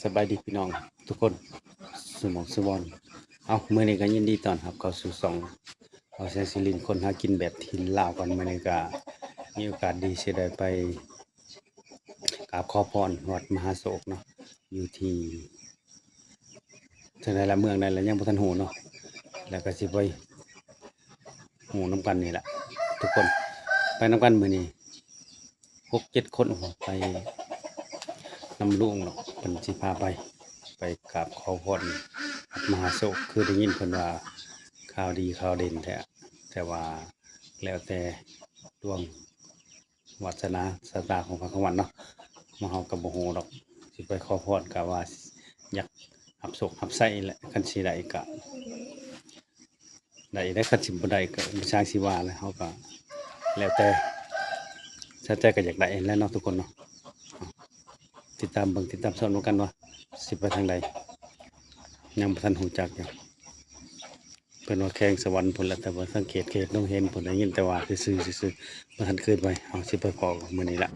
ສະບາຍດີພີ່ນ້ອງທຸກຄົນ ສູ່ໝ່ອງສູ່ບ່ອນ. ເອົ້າ ມື້ນີ້ກໍຍິນດີຕ້ອນຮັບເຂົ້າສູ່ຊ່ອງ ເອົາແສງສີລິນ ຄົນຫາກິນແບບຖິ່ນລາວກັນ. ມື້ນີ້ກໍມີໂອກາດດີຊິໄດ້ໄປກາບຂໍພອນວັດມະຫາໂຊກເນາະ ຢູ່ທີ່ ເຖິງໃດລະ ເມືອງໃດລະ ຍັງບໍ່ທັນຮູ້ເນາະ ແລ້ວກໍຊິໄປຮູ້ນຳກັນນີ້ລະທຸກຄົນ. ໄປນຳກັນມື້ນີ້ຫົກເຈັດຄົນ ໄປນຳລຸງເນາະ ເພິ່ນຊິພາໄປ ໄປກາບຂໍພອນມະຫາໂຊກ. ຄືໄດ້ຍິນເພິ່ນວ່າຂ່າວດີຂ່າວເດັ່ນແທ້ ແຕ່ວ່າແລ້ວແຕ່ດວງ ວາສະໜາຊະຕາຂອງໃຜຂອງມັນເນາະ ໝູ່ເຮົາກໍບໍ່ຮູ້ດອກ. ຊິໄປຂໍພອນກໍວ່າຢາກຮັບໂຊກຮັບໄຊແຫຼະ ຄັນຊິໄດ້ກໍໄດ້ ຄັນຊິບໍ່ໄດ້ກໍບໍ່ຊ່າງຊິວ່າແຫຼະ. ເຮົາກໍແລ້ວແຕ່ ຊະໃຈກໍຢາກໄດ້ແຫຼະເນາະທຸກຄົນເນາະ. ຕິດຕາມເບິ່ງ ຕິດຕາມຊົມນຳກັນວ່າຊິໄປທາງໃດ ຍັງບໍ່ທັນຮູ້ຈັກຢູ່. ເພິ່ນວ່າແຂວງສະຫວັນພຸ້ນແຫຼະ ແຕ່ບໍ່ສັງເກດເຂດ ບໍ່ເຫັນ ເພິ່ນໄດ້ຍິນແຕ່ວ່າຊື່ໆ ຊື່ໆ ບໍ່ທັນເຄີຍໄປ. ເຮົາຊິໄປພໍ້ມື້ນີ້ລະ.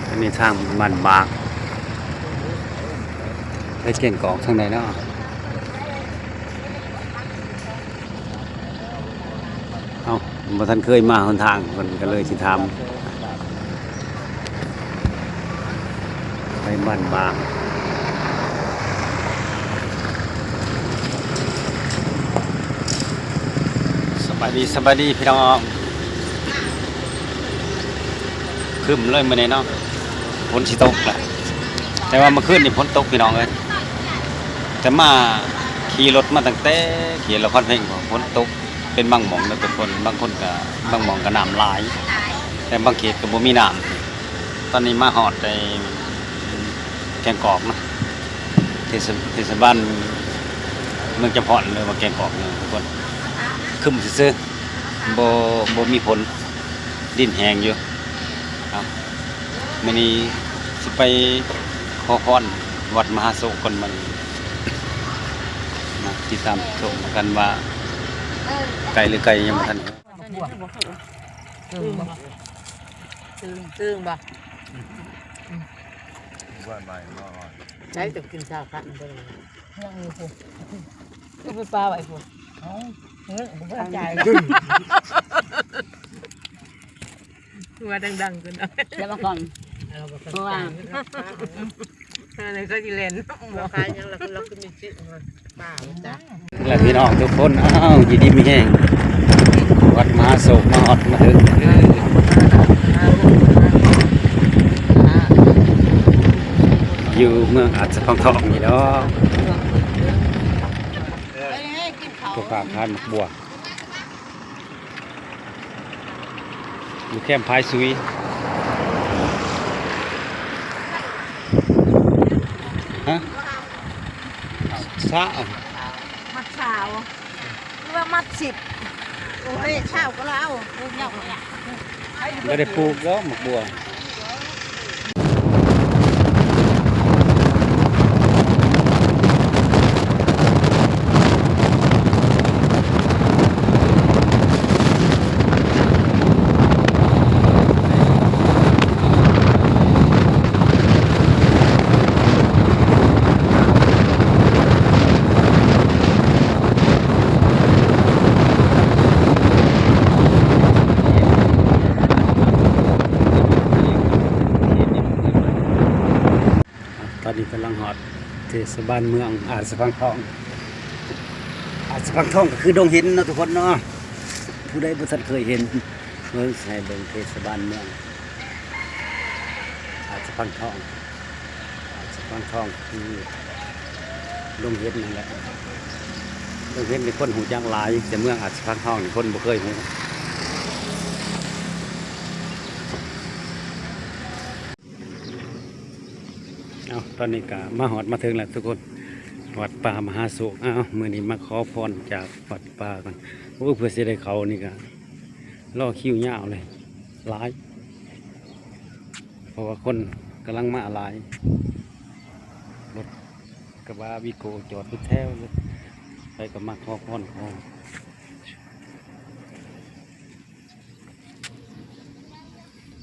ອັນນີ້ທາງບ້ານບາກ ໄປແກ້ງກອກທາງໃດເນາະ? ເອົ້າ ບໍ່ທັນເຄີຍມາຫົນທາງ ເພິ່ນກໍເລີຍຊິຖາມ ໄປບ້ານບາກ. ສະບາຍດີ ສະບາຍດີພີ່ນ້ອງ. ຄຶ້ມເລີຍມື້ນີ້ເນາະ ຝົນຊິຕົກແຫຼະ ແຕ່ວ່າເມື່ອຄືນນີ້ຝົນຕົກພີ່ນ້ອງເອີຍ. ແຕ່ມາຂີ່ລົດມາຕັ້ງແຕ່ເຂດລະຄອນເພັງ ຝົນຕົກເປັນບາງໝ່ອງເດີທຸກຄົນ ບາງຄົນກໍ ບາງໝ່ອງກໍນ້ຳຫຼາຍ ແຕ່ບາງເຂດກໍບໍ່ມີນ້ຳ. ຕອນນີ້ມາຮອດໄອ້ແກ້ງກອກເນາະ ເທດສະ ເທດສະບານເມືອງຈຳພອນ ຫຼືວ່າແກ້ງກອກເນາະທຸກຄົນ. ຄຶ້ມຊື່ໆ ບໍ່ ບໍ່ມີຝົນ ດິນແຫ້ງຢູ່. ເອົ້າ ມື້ນີ້ຊິໄປຂໍພອນວັດມະຫາໂຊກກ່ອນ ມັນ ມາຕິດຕາມຊົມກັນວ່າໄກຫຼືໄກ ຍັງບໍ່ທັນ. ຕື່ມບໍ່? ຕື່ມ ຕື່ມບໍ່? ວ່າໃໝ່ບໍ່ ໃຊ້ຈະກິນຊາຄັນໄປເລີຍ ຍັງຢູ່ພຸ້ນ ຄືໄປປາໄວ້ພຸ້ນ. ເອົ້າ ເງິນກໍບໍ່ຈ່າຍ ວ່າດັງໆ ເກີນເອົາ ແລ້ວມາກ່ອນ ເອີ ບໍ່ ເພາະວ່າ ເອີ ນີ້ກໍຊິເຫຼັ້ນ ບໍ່ຂາຍຫຍັງລະ ລະຄືມີຊິ ແລ້ວພີ່ນ້ອງທຸກຄົນ ອ້າວ ຢູ່ດີມີແຮງ ວັດມະຫາໂຊກ ມາຮອດມາເຖິງ ຢູ່ເມືອງອາດສະພັງທອງນີ້ດອກ ພໍ່ຄ້າຂາຍໝາກບົວ. ຢູ່ແຄມພາຍສຸຍ ຮະ? ຊາວ ມັດຊາວ ຫຼືວ່າມັດສິບ? ໂອ້ຍ ຊາວກໍລາວ ເອີ ເອົາ ບໍ່ໄດ້ປູກດອກໝາກບົວ. ເ ເທດສະບານເມືອງອາດສະພັງທອງ. ອາດສະພັງທອງກໍຄືດົງເຫັນເນາະທຸກຄົນເນາະ, ຜູ້ໃດບໍ່ທັນເຄີຍເຫັນ ເບິ່ງ ໃຫ້ເບິ່ງເທດສະບານເມືອງອາດສະພັງທອງ. ອາດສະພັງທອງຄືດົງເຫັນນັ້ນແຫຼະ, ດົງເຫັນນີ້ຄົນຮູ້ຈັກຫຼາຍ, ແຕ່ເມືອງອາດສະພັງທອງນີ້ຄົນບໍ່ເຄີຍຮູ້. ເອົາ ຕອນນີ້ກະມາຮອດມາເຖິງແລ້ວທຸກຄົນ, ວັດປ່າມະຫາໂຊກ. ເອົາ ມື້ນີ້ມາຂໍພອນຈາກວັດປ່າກ່ອນ. ໂອ້ ເພື່ອຊິໄດ້ເຂົ້ານີ້ກະລໍຄິວຍາວເລີຍ, ຫຼາຍ ເພາະວ່າຄົນກຳລັງມາຫຼາຍ, ລົດກະບະວີໂກ້ຈອດເປັນແຖວເລີຍ, ໃຜກໍມາຂໍພອນຂໍ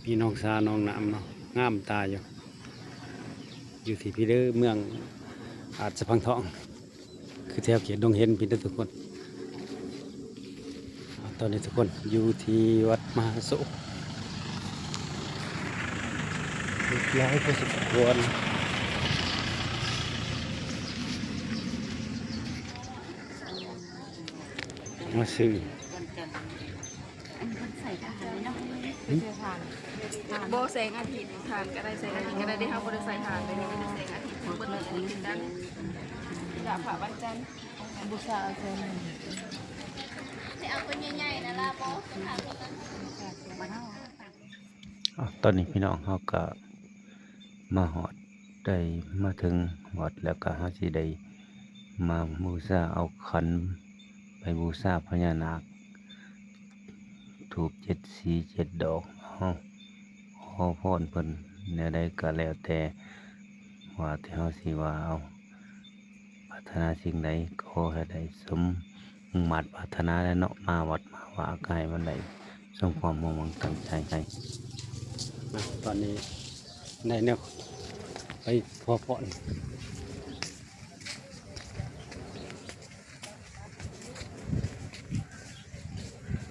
ມີໜອງສາໜອງນ້ຳເນາະ, ງາມຕາຢູ່. ຢູ່ທີ່ພີ້ເດີ ເມືອງອາດສະພັງທອງ, ຄືແຖວເຂດດົງເຫັນພີ້ເດີທຸກຄົນ. ຕອນນີ້ທຸກຄົນຢູ່ທີ່ວັດມະຫາໂຊກ, ຫຼາຍພໍສົມຄວນ. ມາຊື້ ອັນນີ້ເພິ່ນໃສ່ຖ່ານເນາະ. ບໍ່ ແສງອາທິດ, ຖ່ານກໍໄດ້ ແສງອາທິດກໍໄດ້ເດ້. ເຮົາບໍ່ໄດ້ໃສ່ຖ່ານເດ້, ມີແຕ່ແສງອາທິດເພິ່ນເບິ່ງເລີຍ. ອັນນີ້ຄືກັນ ຈະພະວັນຈັນ ບູຊາເອົາໃສ່ນັ້ນ ໃຫ້ເອົາຕົວໃຫຍ່ໆນະລະ. ບໍ່ ອາ ຕອນນີ້ພີ່ນ້ອງເຮົາກໍມາຮອດ ໄດ້ມາເຖິງວັດແລ້ວກໍເຮົາຊິໄດ້ມາບູຊາເອົາຂັນໄປບູຊາພະຍານາກ, ທູບເຈັດສີເຈັດດອກ. ເຮົາຂໍພອນເພິ່ນແນວໃດກໍແລ້ວແຕ່ ວ່າແຕ່ເຮົາຊິວ່າເອົາ ປາດຖະໜາສິ່ງໃດ ຂໍໃຫ້ໄດ້ສົມມຸ່ງມາດປາດຖະໜາແຫຼະເນາະ. ມາວັດມາວາກໍໃຫ້ມັນໄດ້ສົມຄວາມມຸ່ງໝັ້ນຕັ້ງໃຈ. ນະ ຕອນນີ້ໄດ້ແນວໄປຂໍພອນ.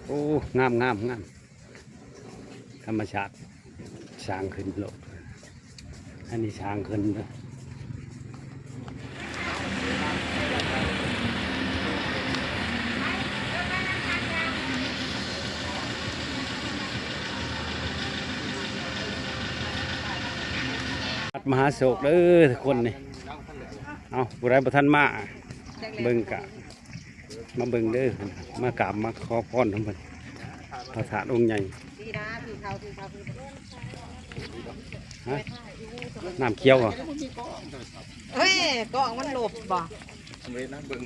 ໂອ້ ງາມໆໆ ທຳມະຊາດສ້າງຂຶ້ນໂລດ, ອັນນີ້ສ້າງຂຶ້ນເດີ. ວັດມະຫາໂຊກເດີທຸກຄົນນີ້. ເອົາ ຜູ້ໃດບໍ່ທັນມາເບິ່ງກະ ມາເບິ່ງເດີ, ມາກາບມາຂໍພອນນຳເພິ່ນ ພະທາດອົງໃຫຍ່. ຮະ? ນ້ຳຂຽວບໍ່? ເອີຍ ກ້ອງມັນຫຼົບບໍ່? ເບິ່ງ ເບິ່ງ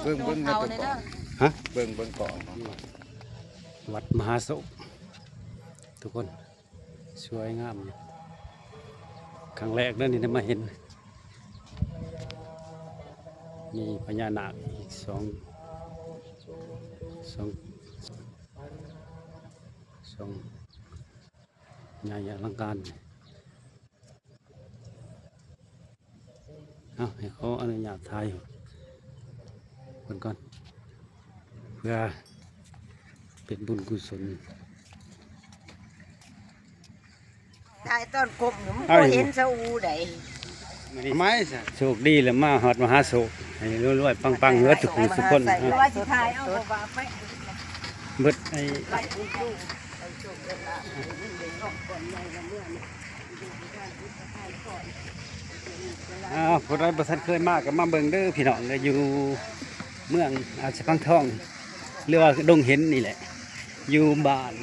ເບິ່ງ ເບິ່ງກ້ອງ. ຮະ? ເບິ່ງ ເບິ່ງກ້ອງ. ວັດມະຫາໂຊກທຸກຄົນ. ສວຍງາມຢູ່, ຄັ້ງແລກເດີນີ້ໄດ້ມາເຫັນ. ມີພະຍານາກອີກສອງ ສອງ ສອງ ໃຫຍ່ອະລັງການ. ເອົາ ໃຫ້ຂໍອະນຸຍາດຖ່າຍເພິ່ນກ່ອນ ເພື່ອເປັນບຸນກຸສົນ. ຖ່າຍຕອນກົ້ມ ມັນບໍ່ເຫັນຊະອູໃດ. ມາຊະ ໂຊກດີແລ້ວ ມາຮອດມະຫາໂຊກ ໃຫ້ລວຍໆ ປັງໆ ເບິດທຸກຜູ້ທຸກຄົນ. ເອົາ ວ່າຊິຖ່າຍເອົາ ເອົາວ່າໄປ ເບິດໄອ້ ອ້າວ ຜູ້ໃດບໍ່ທັນເຄີຍມາກໍມາເບິ່ງເດີພີ່ນ້ອງເດີ, ຢູ່ເມືອງອາດສະພັງທອງ ຫຼືວ່າດົງເຫັນນີ້ແຫຼະ, ຢູ່ບ້ານ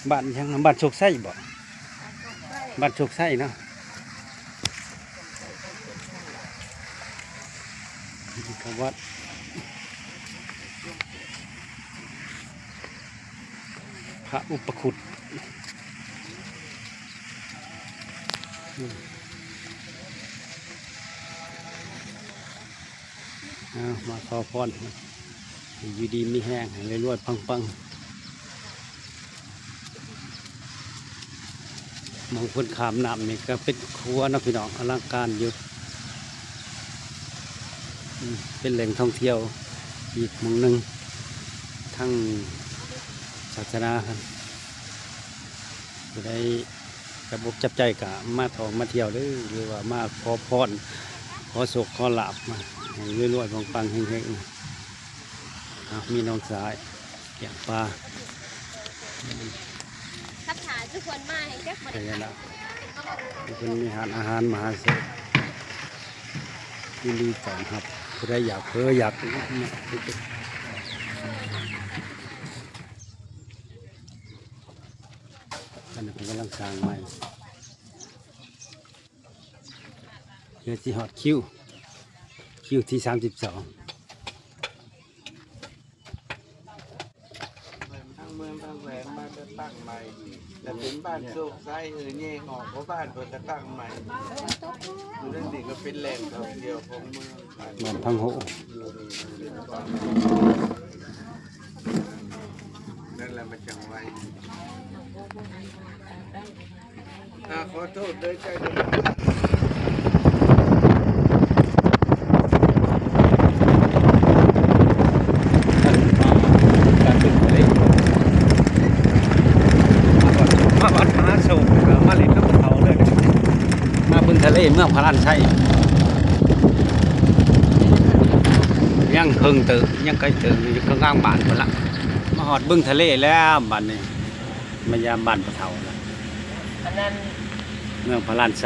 ບ້ານຫຍັງ ບ້ານໂຊກໄຊບໍ? ບ້ານໂຊກໄຊເນາະ. ນີ້ກໍວັດພະອຸປະຄຸດ. ເອົາ ມາຂໍພອນ ໃຫ້ຢູ່ດີມີແຮງ ໃຫ້ລວຍໆ ປັງໆ. ໝ່ອງເພິ່ນຂ້າມນ້ຳນີ້ກໍເປັນຂົວເນາະພີ່ນ້ອງ, ອະລັງການຢູ່. ອືມ ເປັນແຫຼ່ງທ່ອງທ່ຽວອີກໝ່ອງໜຶ່ງທາງສາສະໜາ. ຜູ້ໃດ ຈັບອົກຈັບໃຈກະມາທ່ອງມາທ່ຽວເດີ ຫຼືວ່າມາຂໍພອນ ຂໍໂຊກຂໍລາບ ໃຫ້ລວຍໆ ປັງໆ ເຮັງໆ ເອົາ ມີນ້ອງຊາຍລ້ຽງປາ ຄັນຫາທຸກຄົນມາໃຫ້ຈັກບໍ່ໄດ້ຂາຍ ເພິ່ນມີຮ້ານອາຫານມະຫາເສດ ຍິນດີຕ້ອນຮັບ ຜູ້ໃດຢາກເຜີຢາກ ອັນນັ້ນເພິ່ນກຳລັງສ້າງໃໝ່ ເພື່ອຊິຮອດຄິວ ຄິວທີສາມສິບສອງ ທັງເມືອງທັງແຂວງມາຈັດຕັ້ງໃໝ່ ແລະເປັນບ້ານໂຊກໄຊ ເອີ ແຍກອອກ ເພາະບ້ານເພິ່ນກະຕັ້ງໃໝ່ ຢູ່ນັ້ນນີ້ກະເປັນແຫຼ່ງທ່ອງທ່ຽວຂອງເມືອງ ບ້ານພັງໂຮ ນັ້ນແຫຼະມັນຈັ່ງໄວ. ອ່າ ຂໍໂທດເດີເຈົ້າ ມາວັດ ມາວັດມະຫາໂຊກ ມາຫຼິ້ນນຳເຂົາເລີຍ ມາບຶງທະເລ ເມືອງພະລານໄຊ ຍັງເຫິງເຕີບ ຍັງໄກເຕີບ ຢູ່ກາງບ້ານພຸ້ນລະ ມາຮອດບຶງທະເລແລ້ວບາດນີ້. ມາຢາມບ້ານປະເຖົ້າລະ ອັນນັ້ນ ເມືອງພະລານໄຊ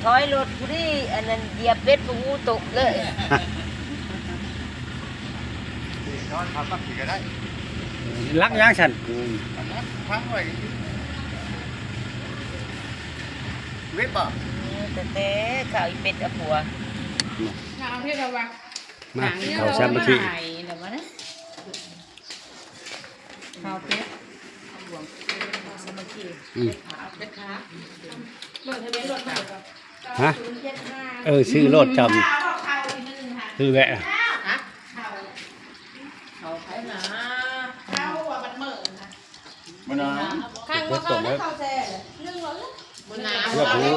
ຖອຍລົດຜູ້ດີ ອັນນັ້ນຢຽບເບັດປະຫູຕົກເລີຍ ນອນພັກພັກທີ່ກະໄດ້ ລັກຫຍັງຊັ້ນ ພັກໄວ້ ເວັດບໍ່ ເອີ ແຕ່ ແຕ່ເຂົ້າອີເປັດເອົາຜົວ ເອົາເຮັດເອົາວ່າ ມາ ເຂົ້າສາມັກຄີ ເຂົ້າເປັດ ສາມັກຄີ ອືມ ເປັດຂາ ເບິ່ງທະບຽນລົດໃໝ່ກ່ອນ ຮະ ເອີ ຊື້ໂລດຈຳ ຊື້ແວະ ຮະ ເຂົ້າໃຜນາ ເຂົ້າວ່າບັດເມີນະ ບໍ່ນາ ຂ້າງບໍ່ເຂົ້າໄດ້ເຂົ້າແຊ່ ໜຶ່ງເອົາເລີຍ ບໍ່ນາ ເລືອກຮູ້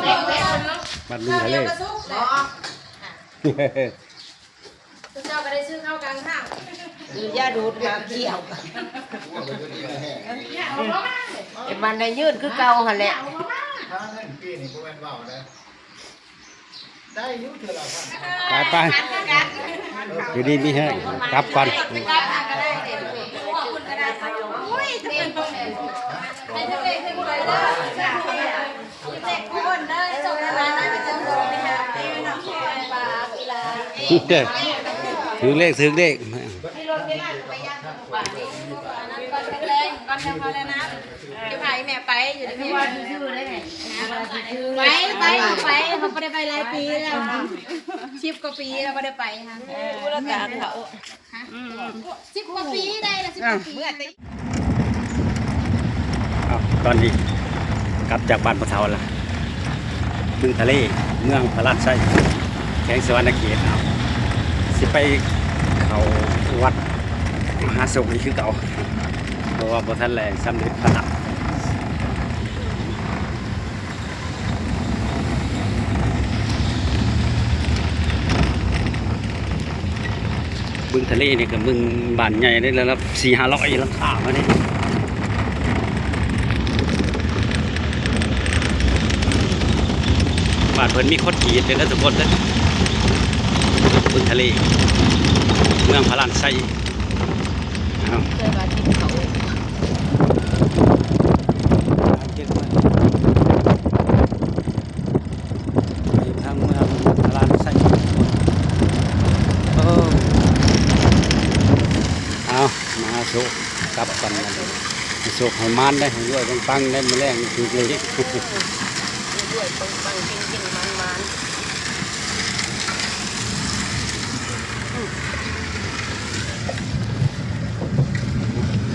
ບັດມີທະເລ ບໍ່ ເຈົ້າກະໄດ້ຊື້ເຂົ້າກາງທາງ ຊື້ຢາດູດຫາກ່ຽວ ເອີ ມັນໄດ້ຍືດຄືເກົ່າຫັ້ນແຫຼະ ຫາເງິນປີນີ້ບໍ່ແມ່ນເວົ້າເດີ ໄດ້ຢູ່ເທື່ອລະພັນ ໄປໆ ຢູ່ດີມີແຮງ ກັບກ່ອນ ຖືກເລກ ຖືກເລກ ກ່ອນແຂງແລງ ກ່ອນທຳມາແລ້ວນະ ຈະພາອີ່ແມ່ໄປ ຢູ່ນຳແມ່ ໄປ ໄປ ໄປ ເຮົາບໍ່ໄດ້ໄປຫຼາຍປີແລ້ວ ສິບກວ່າປີແລ້ວບໍ່ໄດ້ໄປ ເອີ ບຸລະກາເຂົາ ຮະ ອືມ ສິບກວ່າປີໄດ້ລະ ສິບກວ່າປີ ເອົາ ຕອນນີ້ກັບຈາກບ້ານປະເຖົ້າລະ ບຶງທະເລ ເມືອງພະລານໄຊ ແຂວງສະຫວັນນະເຂດ ເອົາ ຊິໄປເຂົ້າວັດມະຫາໂຊກອີກຄືເກົ່າ ເພາະວ່າບໍ່ທັນແລ້ວສຳເລັດພະນະ ບຶງທະເລນີ້ກະບຶງບ້ານໃຫຍ່ເດ້ ລະດັບສີ່ຫ້າຮ້ອຍຫຼັງຄາມານີ້ ບ້ານເພິ່ນມີຄອນກຣີດເດ້ທຸກຄົນເດີ ບຶງທະເລ ເມືອງພະລານໄຊ ເອົາ ເຄີຍວ່າກິນເຂົ້າ ໄປທາງເມືອງພະລານໄຊ ເອີ ເອົາ ມະຫາໂຊກ ກັບກັນ ໃຫ້ໂຊກໃຫ້ໝານໄດ໋ ໃຫ້ລວຍປັງໆ ໄດ້ ມື້ແລງນີ້ຖືກເລກ ລວຍໆ ປັງໆ ເຮັງໆ ໝານໆ.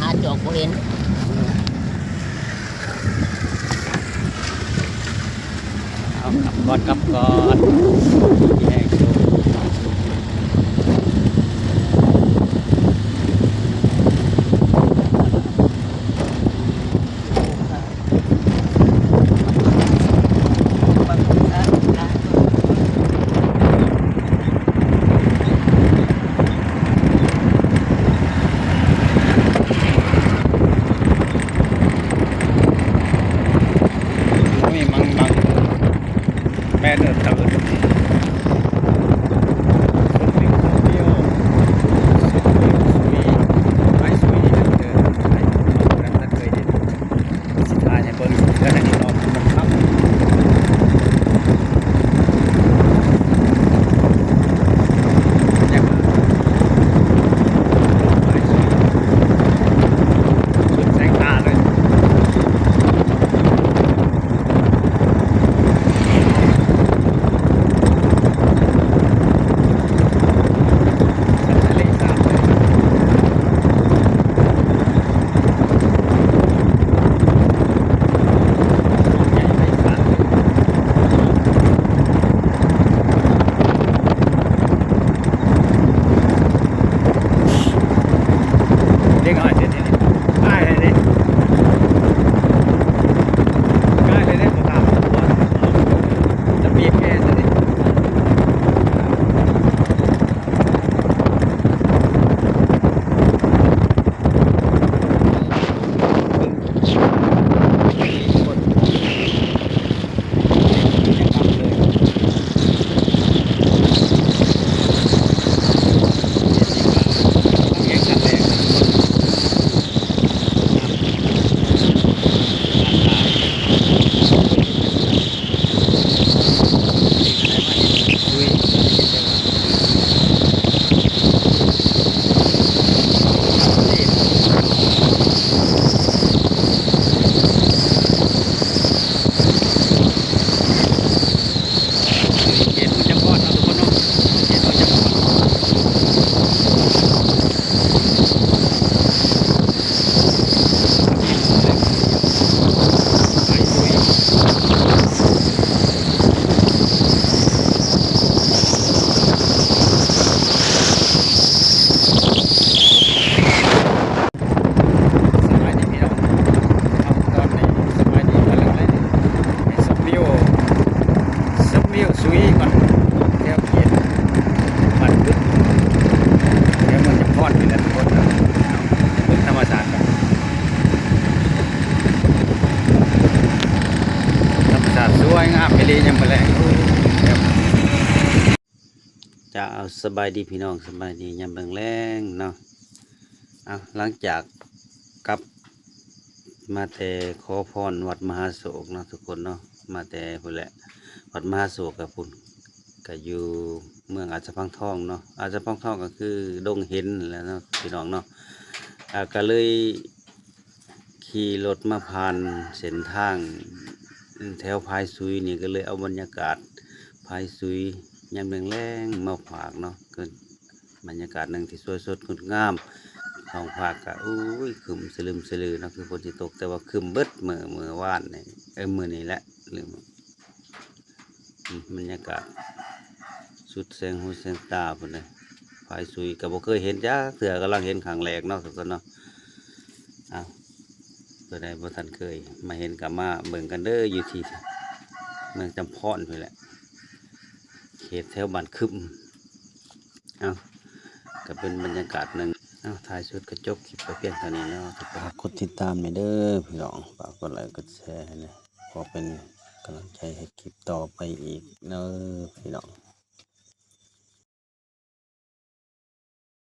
ຫາຈອກບໍ່ເຫັນ ເອົາ ກັບກ່ອນ ກັບກ່ອນ ມີແຮງໂຊກ ມີມັງ ເຈົ້າ ສະບາຍດີພີ່ນ້ອງ ສະບາຍດີຍາມແລງໆເນາະ. ເອົາ ຫຼັງຈາກກັບມາແຕ່ຂໍພອນວັດມະຫາໂສກເນາະທຸກຄົນເນາະ, ມາແຕ່ພຸ້ນແຫຼະ ວັດມະຫາໂສກກະພຸ້ນ ກະຢູ່ເມືອງອາດສະພັງທອງເນາະ. ອາດສະພັງທອງກະຄືດົງເຫັນຫັ້ນແຫຼະເນາະພີ່ນ້ອງເນາະ. ອາ ກະເລີຍ ຂີ່ລົດມາຜ່ານເສັ້ນທາງແຖວພາຍສຸຍນີ້ ກໍເລີຍເອົາບັນຍາກາດພາຍສຸຍຍາມແລງໆມາຝາກເນາະ. ຄືບັນຍາກາດໜຶ່ງທີ່ສວຍສົດງົດງາມ, ທ້ອງຟ້າກະ ໂອ້ຍ ຄຶ້ມສະລຶມສະລືເນາະ ຄືຝົນຊິຕົກ, ແຕ່ວ່າຄຶ້ມເບິດມື້ ມື້ວານນີ້ ເອີ ມື້ນີ້ແຫຼະ ລືມ ອືມ ບັນຍາກາດສຸດແສງຫູແສງຕາພຸ້ນເດ້. ພາຍສຸຍກໍບໍ່ເຄີຍເຫັນຈັກເທື່ອ, ກຳລັງເຫັນຄັ້ງແລກເນາະທຸກຄົນເນາະ. ເອົາ ຜູ້ໃດບໍ່ທັນເຄີຍມາເຫັນກໍມາເບິ່ງກັນເດີ ຢູ່ທີ່ເມືອງຈຳພອນພຸ້ນແຫຼະ ເຂດແຖວບ້ານຄຶ້ມ. ເອົາ ກໍເປັນບັນຍາກາດໜຶ່ງ. ເອົາ ທ້າຍສຸດກໍຈົບຄລິບໄປພຽງເທົ່ານີ້ເນາະ. ຝາກກົດຕິດຕາມແດ່ເດີພີ່ນ້ອງ, ຝາກກົດໄລກົດແຊໃຫ້ແດ່ ເພື່ອເປັນກຳລັງໃຈໃຫ້ຄລິບຕໍ່ໄປອີກເດີພີ່ນ້ອງ.